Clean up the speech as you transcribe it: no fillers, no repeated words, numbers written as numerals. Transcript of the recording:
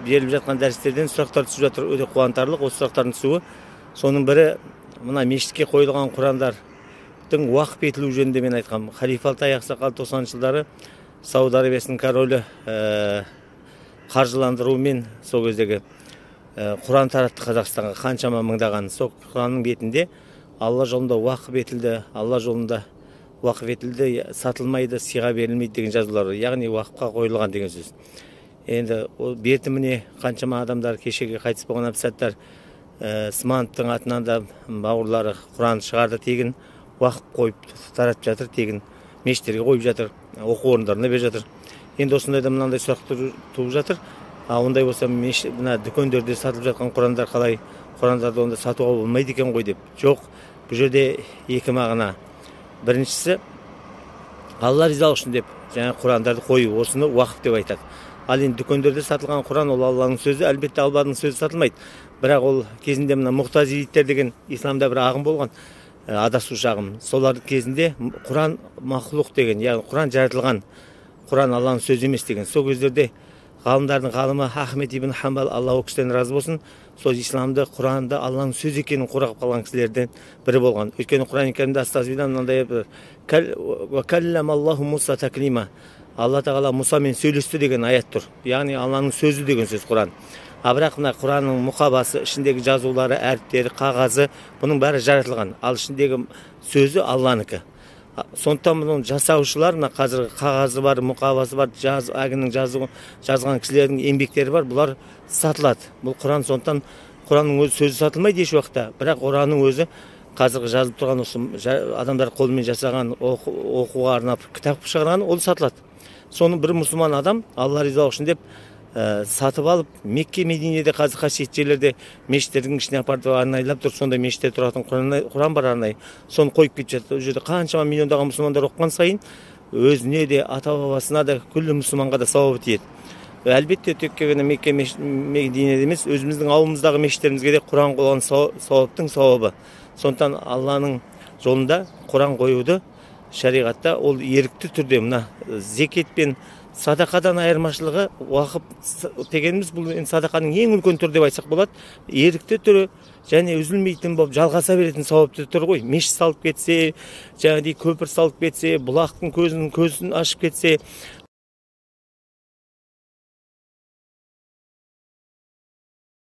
Беріліп жатқан дәрістерден сұрақтар түсіп жатыр, өте қуантарлық осы сұрақтардың түсуі. Соның бірі мына мешітке қойылған құрандардың уақып етілуі жөнінде мен айтқанмын. Халифа Алтай ақсақал 90-шы жылдары Сауд Арабиясының королі қаржыландыруымен сол кездегі Құран таратты Қазақстанға қаншама мыңдаған. Сол Құранның бетінде Алла жолында уақып етілді, Алла жолында уақып етілді, сатылмайды, сыйға берілмейді деген жазулар, яғни уақыпқа қойылған деген сөз. Енді ол беті міне қаншама адамдар кешегі қайтыс болған Әбсаттар Смановтың атынан да бауырлары Құран шығарды, тегін уақып қойып таратып жатыр, тегін мешіттерге қойып жатыр, оқу орындарына беріп жатыр. Енді осындайда мынандай сұрақ туып жатыр. А ондай болса мына дүкендерде сатылып жатқан Құрандар қалай, Құрандарды онда сатуға болмайды екен ғой деп. Жоқ, бұл жерде екі мағына. Біріншісі Алла ризалығы үшін деп жаңа Құрандарды қою, осыны уақып деп айтады. Ал енді дүкендерде сатылған Құран ол Алланың сөзі, әлбетте Алланың сөзі сатылмайды. Бірақ ол кезінде мына мұғтазилиттер деген исламда бір ағым болған, адасушы ағым. Солардың кезінде Құран мақлұқ деген, яғни Құран жаратылған, Құран Алланың сөзі емес деген. Сол кездерде ғалымдардың ғалымы Ахмет ибн Хамбал, Алла ол кісіден разы болсын, сол исламды, Құранды Алланың сөзі екенін қорғап қалған кісілерден бірі болған. Өйткені Құран кәрімде астағфирулла мынандай бір Муса таклима, Алла тағала Мұсамен сөйлесті деген аят тұр. Яғни Алланың сөзі деген сөз Құран. А бірақ мына Құранның мұқабасы, ішіндегі жазулары, әріптері, қағазы, бұның бәрі жаратылған. Ал ішіндегі сөзі Алланікі. Сондықтан бұның жасаушылар, мына қазіргі қағазы бар, мұқабасы бар, әлгінің жазған кісілердің еңбектері бар, бұлар сатылады. Бұл Құран, сондықтан Құранның өзі сөзі сатылмайды еш уақытта. Бірақ Құранның өзі қазіргі жазылып тұрған осы адамдар қолымен жасаған, оқуға арнап кітап шығарған, ол сатылады. Соны бір мұсылман адам Алла ризалығы үшін деп сатып алып, Мекке, Мединеде қазір қасиетті жерлерде мешіттердің ішіне апарып арнайлап тұр, сондай мешітте тұратын Құран бар арнайы. Соны қойып кетіп жатыр. Ол жерде қаншама миллиондаған мұсылмандар оқыған сайын өзіне де, ата-бабасына да, күллі мұсылманға да сауабы тиеді. Әлбетте тек қана Мекке, Мединеде емес, өзіміздің ауылымыздағы мешіттерімізге де Құран қойған сауаптың сауабы. Сондықтан Алланың жолында Құран қоюды шариғатта ол ерікті түрде мына зекет пен садақадан айырмашылығы, уақып дегеніміз бұл енді садақаның ең үлкен түрі деп айтсақ болады. Ерікті түрі және үзілмейтін болып жалғаса беретін сауапты түрі ғой. Мешіт салып кетсе, жаңағыдай көпір салып кетсе, бұлақтың көзін ашып кетсе,